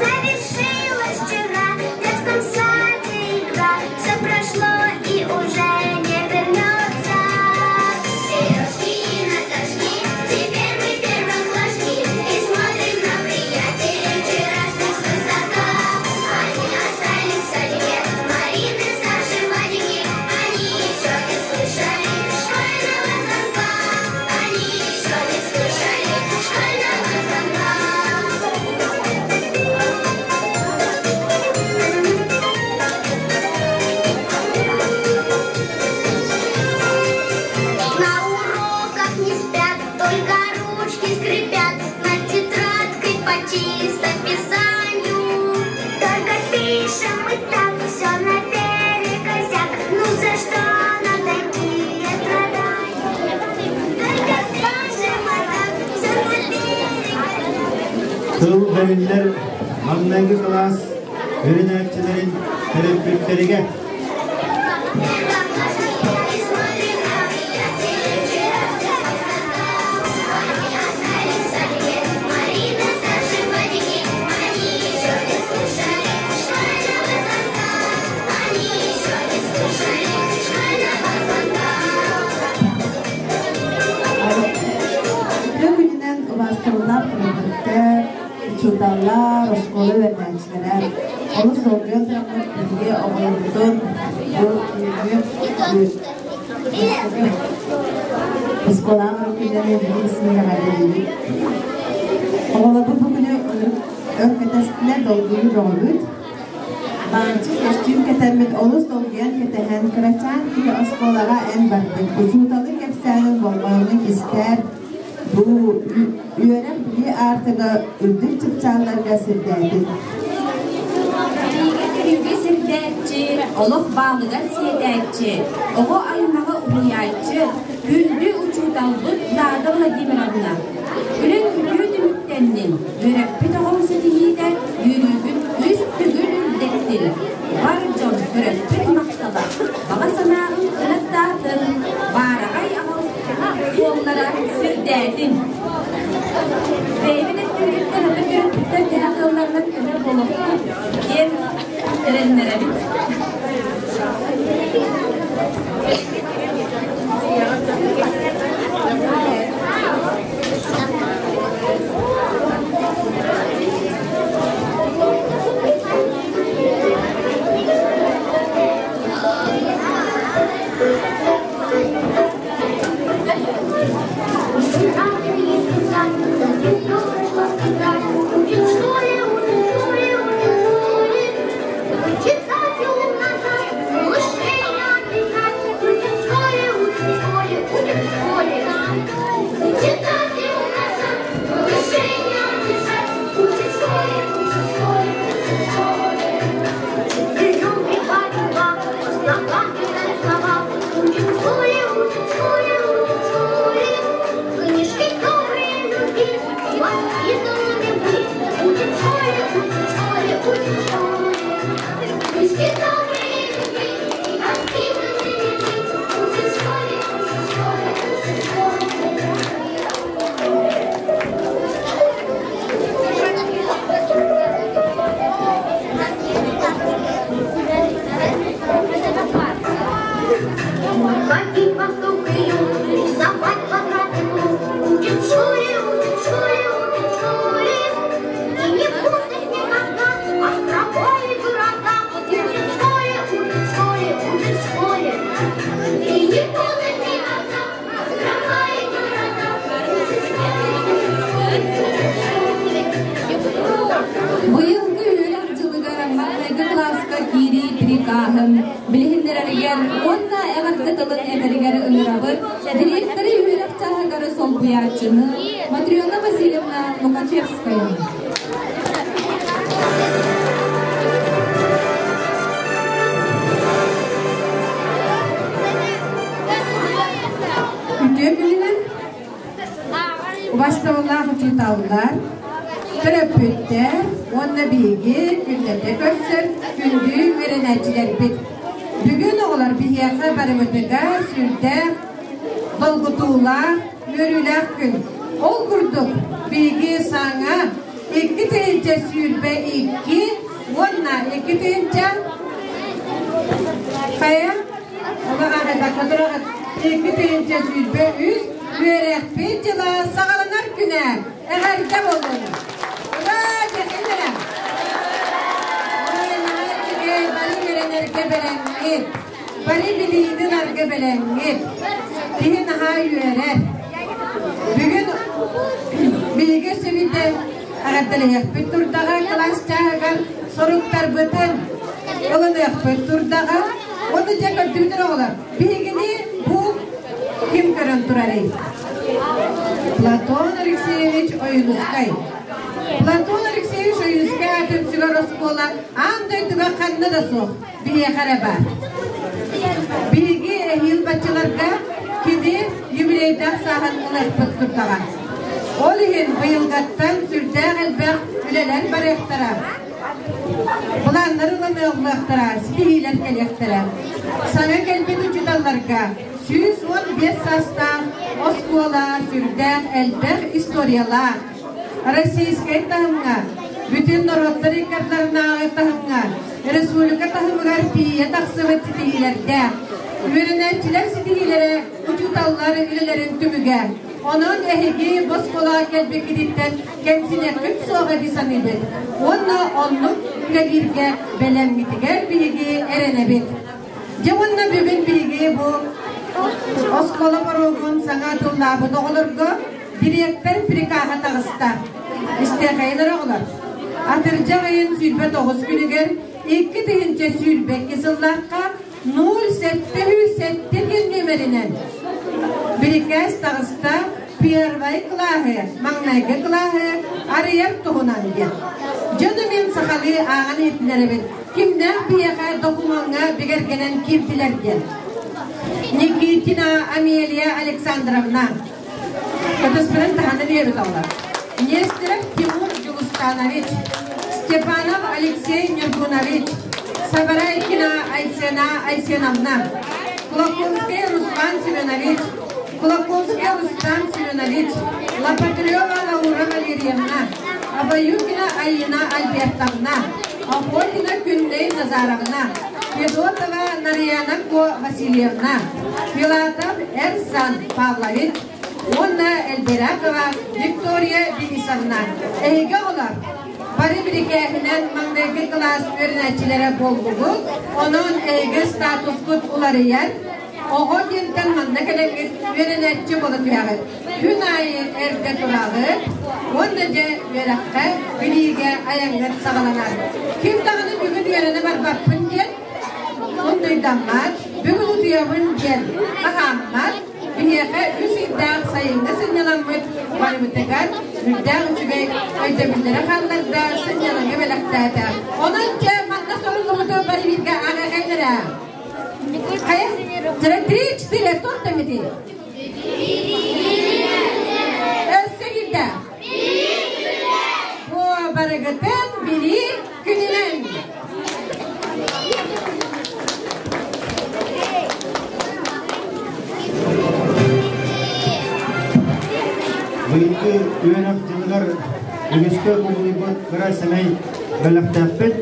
Завершилась вчера в детском саде игра. Все прошло и уже не вернется. Сережки и Наташки, теперь мы первоклашки. И смотрим на приятелей вчерашних свысока. Они остались в садике, Марины, Саши, Вадики. Они еще не слышали школьного звонка. Они еще не слышали школьного звонка. На уроках не спят, только ручки скрипят над тетрадкой по чистописанию. Только пишем мы так все наперекосяк. Ну за что нам такие страдания? Только пишем мы так все наперекосяк. Тыл бэриллэр маҥнайгы кылаас үөрэнээччилэрин төрөппүттэригэр. И смотрим на приятелей вчерашних свысока. Они остались в садике, Марина, Саша, Вадики. Они еще не слышали школьного звонка. Они еще не слышали школьного звонка. Үтүө күнүнэн убаастабыллаах төрөппүттэр, учууталлар, оскуола үөрэнээччилэрэ. Олус долгуйан тураммыт биһиги оҕолорбутун бу күҥҥү оскуолаҕа күннэрин биһиги эҕэрдэлиибит. Оҕолорбут бу күнү өр кэтэстилэр, долгуйуу бөҕөбүт. Баанчык көстүүм кэтэммит олус долгуйан кэтэһэн кырачаан киһи оскуолаҕа эн бардыҥ. Учууталы кэпсээнин болҕойонун истээр, бу үөрэх билии аартыга үрдүк чыпчаалларга сирдээтин. Билиигэ көрүүгэ сирдээччи, олох баалыгар сиэтээччи, оҕо аймаҕы уһуйааччы, күндү учууталбыт Лада Владимировна. Үлэҥ үтүө түмүктэннин, үөрэппит оҕоҥ ситиһиитэ үөрүүгүн үс төгүл үрдэттин. Бар дьон төрөппүт махтала, баҕа санааҕын кынаттаатын, баараҕай аҕал суоллара сирдээтин. Бэйэбит өттүбүтүттэн атын төрөппүттэр төһө кыалларынан көмө буолуохпут диэн эрэннэрэбит. Учит в школе, учит в школе, учит в школе. Читать и умножать, малышей отличать. Учит в школе, учит в школе, учит в школе. Читать и умножать, малышей отличать. Учит в школе, учит в школе, учит в школе. Идем и по делам, познавательные слова. Учит Билиһиннэрэригэр уонна эҕэрдэ тылын этэригэр ыҥырабыт дириэктэри үөрэх чааһыгар солбуйааччыны Матрена Васильевна Лукачевская. Үтүө күнүнэн убастабыллаах учууталлар, төрөппүттэр уонна биһиги күннэтэ көрсөр күндү үөрэнээччилэрбит. Бүгүн оҕолор биһиэхэ барыбытыгар сүрдээх долгутуулаах, үөрүүлээх күн. Ол курдук, биһиги саҥа 2022 уонна 2000 хайа 2023 үөрэхпит дьыла саҕаланар күнэ эҕэрдэ буоллун! Ура, дьэхинэрэ! Бары үөрэнэргэ бэлэмҥит, бары билиини ыларга бэлэмҥит. Киһи наһаа үөрэр. Бүгүн биһиги сүбүтэ эҕэрдэлэһиэхпит турдаҕа кылаас чааһыгар соруктарбытын ылыныахпыт турдаҕа. Ону дьэ көрдүбүтэр оҕолор, биһигини бу ким көрөн турарый? Платон Алексеевич Ойуунускай. Платон Алексеевич Ойуунускай аатын сүгэр оскуола аан дойдуга ханна да суох, биһиэхэ эрэ баар. Биһиги эһиил баччаларга кини юбилейдаах сааһын ылыахпыт турдаҕа. Ол иһин быйылгаттан сүрдээх элбэх үлэлэр барыахтара. Былааннар ылыныахтара, ситиһиилэр кэлиэхтэрэ. Саҥа кэлбит учууталларга 115 саастаах оскуола сүрдээх элбэх историялаах, российскай таһымҥа, бүтүн норуоттар иккардыларынааҕы таһымҥа, республика таһымыгар тиийэ тахсыбыт ситиһиилэрдээх. Үөрэнээччилэр ситиһиилэрэ учууталлар үлэлэрин түмүгэ. Онон эһиги бу оскуолаҕа кэлбиккититтэн кэмсиниэххит суоҕа дии саныыбыт. Уонна оннук үлэлииргэ бэлэммитигэр биһиги эрэнэбит. Дьэ уонна бүгүн биһиги бу оскуола боруогун саҥа тыллаабыт оҕолорго дириэктэр прикаһа таҕыста. Истиэхэйин эрэ оҕолор. Атырдьах ыйын 29 күнүгэр 2022 сыллаахха 0707 күн нүөмэринэн бирикээс таҕыста первай кылааһы, маҥнайгы кылааһы арыйар туһунан диэн. Дьону мин сахалыы ааҕан иһитиннэрэбин. Кимнээх биһиэхэ докумуоҥҥа бигэргэнэн киирдилэр диэн. Никитина Амелия Александровна. Кытыспырын таһынан ийэбит оҕолор. Нестеров Тимур Дьулустанович, Степанов Алексей Нюргунович, Сабарайкина Айсена Айсеновна, Кулаковский Руслан Семенович, Кулаковский Рустам Семенович, Лопатырева Лаура Валерьевна, Абаюкина Айина Альбертовна, Охотина Күннэй Назаровна, Федотова Нарияна Ко Васильевна, Филатов Эрсан Павлович уонна Эльбиракова Виктория Денисовна. Эһиги оҕолор, бары бирикээһинэн маҥнайгы кылаас үөрэнээччилэрэ буоллугут, онон эһиги статускут уларыйар, Оҕо диэнтэн манна кэлэҥҥит үөрэнээччи буола түһэҕит. Күн аайы эрдэ тураҕыт уонна дьэ үөрэххэ, билиигэ айаҥҥыт саҕаланар. Ким даҕаны бүгүн үөрэнэ барбаппын диэн мундуйдаммат, бүгүн утуйабын диэн хаһааммат, биһиэхэ үс ыйдаах сайыҥҥы сынньалаҥмыт барыбытыгар үрдээх үчүгэй өйдөбүллэри хаалларда, сынньалаҥы бэлэхтээтэ. Онон дьэ манна суруллубуту бары бииргэ ааҕыахайын эрэ. Хайа? Три, четыре, туох дэммитий? Өссө биирдэ. Бу барыгытын билии күнүнэн. Быйылгы үөрэх дьылыгар үгүскэ кубулуйбут кыра сэмэй бэлэхтээхпит.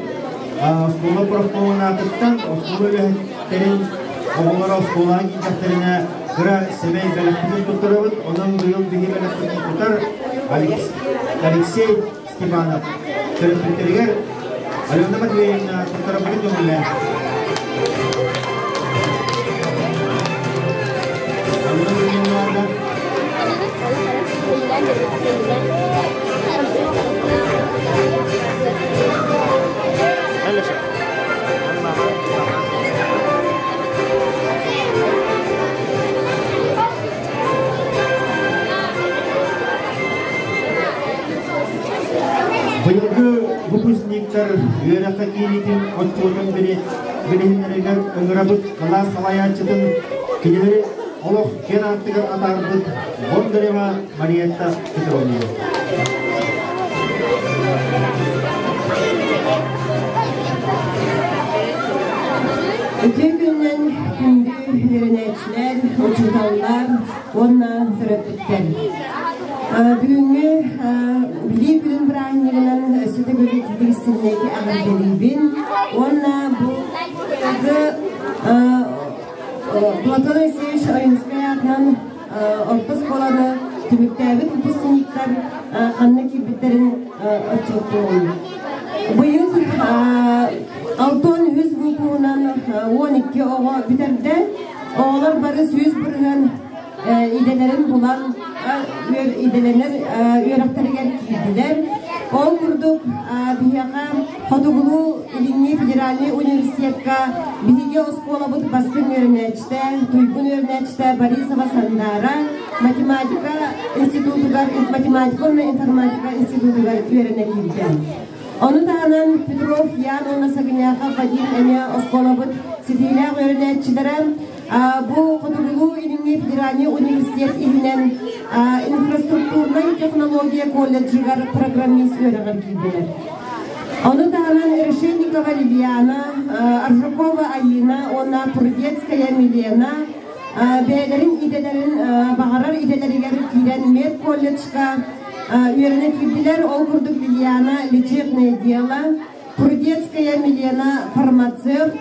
Оскуола профкомун аатыттан оскуола үлэһиттэрин оҕолоро оскуолаҕа киирдэхтэринэ кыра сэмэй бэлэхпитин туттарабыт. Онон быйыл биһи бэлэхпитин тутар Алексей Степанов төрөппүттэригэр Алена Матвеевна туттарабытын көҥүллээн. Алена Матвеевна Выпускниктар үөрэххэ киириитин отчуотун билиһиннэригэр ыҥырабыт кылаас салайааччытын кинилэри олох киэн ааттыгар атаарбыт Бондарева Мариетта Петровна. Үтүө күнүнэн күндү үөрэнээччилэр, учууталлар уонна төрөппүттэр. Бүгүҥҥү Билии күнүн бырааһынньыгынан өссө төгүл ититик эҕэрдэлиибин уонна бу Платон Алексеевич Ойуунускай аатынан орто оскуоланы түмүктээбит выпускниктар ханна киирбиттэрин отчуоттуоҕум. Быйыл 63 выпуһунан 12 оҕо бүтэрдэ. Оҕолор бары 100% идэлэрин булан идэлэнэр үөрэхтэригэр киирдилэр. Ол курдук биһиэхэ Хотугулуу-Илиҥҥи федеральнай университетка биһиги оскуолабыт бастыҥ үөрэнээччитэ, туйгун үөрэнээччитэ Борисова Сандаара математика институтугар, математика уонна информатика институтугар үөрэнэ киирдэ. Ону таһынан Петров Ян уонна Сагыняхов Вадим эмиэ оскуолабыт ситиилээх үөрэнээччилэрэ Бу Хотугулуу-Илиҥҥи федеральнай университет иһинэн инфраструктурнай технология колледжыгар программист үөрэҕэр киирдилэр. Ону таһынан Решетникова Лилиана, Аржакова Айина уонна Прудецкая Милена бэйэлэрин идэлэрин баҕарар идэлэригэр киирэн медколледжка үөрэнэ киирдилэр. Ол курдук Лилиана лечебное дело, Прудецкая Милена фармацевт,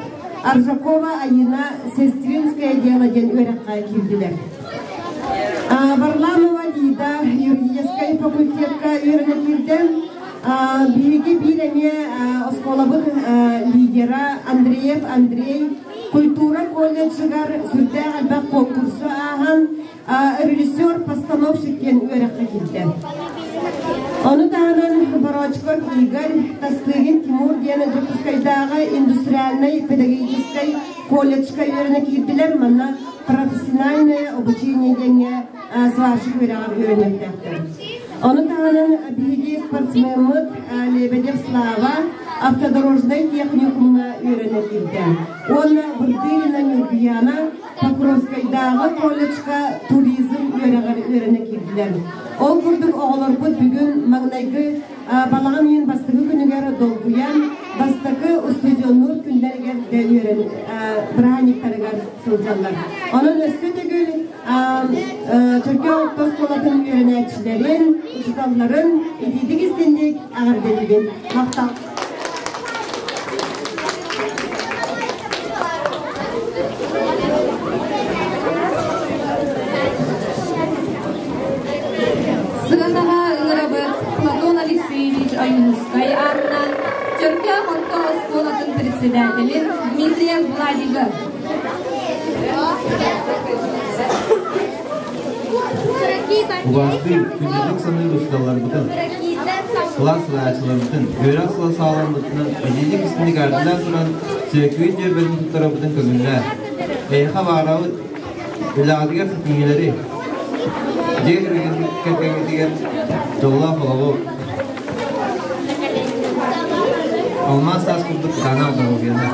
Аржакова Айына сестринское дело диэн үөрэххэ киирдилэр. Варламова Лида юридическай факультетка үөрэнэ киирдэ. Биһиги биир эмиэ оскуолабыт лидера Андреев Андрей культура колледжыгар сүрдээх элбэх конкурсу ааһан режиссер-постановщик диэн үөрэххэ киирдэ. Ону таһынан Борочков Игорь, Тастыгин Тимур диэн Дьокуускайдааҕы индустриальнай педагогическай колледжка үөрэнэ киирдилэр. Манна профессиональное обучение диэҥҥэ сварщик үөрэҕэр үөрэниэхтээхтэр. Ону таһынан биһиги спортсмеммыт Лебедев Слава автодорожнай техникумҥа үөрэнэ киирдэ. Уонна Бырдырина Ньургуяна Покровскайдааҕы колледжка туризм үөрэҕэр үөрэнэ киирдилэр. Ол курдук оҕолорбут бүгүн маҥнайгы балаҕан ыйын бастакы күнүгэр долгуйан, бастакы устудьуоннуур күннэригэр да үөрэн бырааһынньыктарыгар сылдьаллар. Онон өссө төгүл Чөркөөх орто оскуолатын үөрэнээччилэрин, учууталларын итиитик истинник эҕэрдэлиибин. Махтал! Сыанаҕа ыҥырабыт Платон Алексеевич Ойуунускай аатынан Чөркөөх орто оскуолатын председателин Дмитриев Владигы. Убаастыыр, күндүтүк саныыр учууталларбытын, кылаас салайааччыларбытын, үөрэх сыла саҕаламмытынан эдьиийдик истинник ардылаан туран сүөккүн дьүөбэтин туттарарбытын көҥүллээ. Эйиэхэ баарабыт, үлэҕитигэр ситиһиилэри, дьиэ кэргэҥҥитигэр дьоллоох олоҕу, алмаас таас курдук кытаанах доруобуйаны.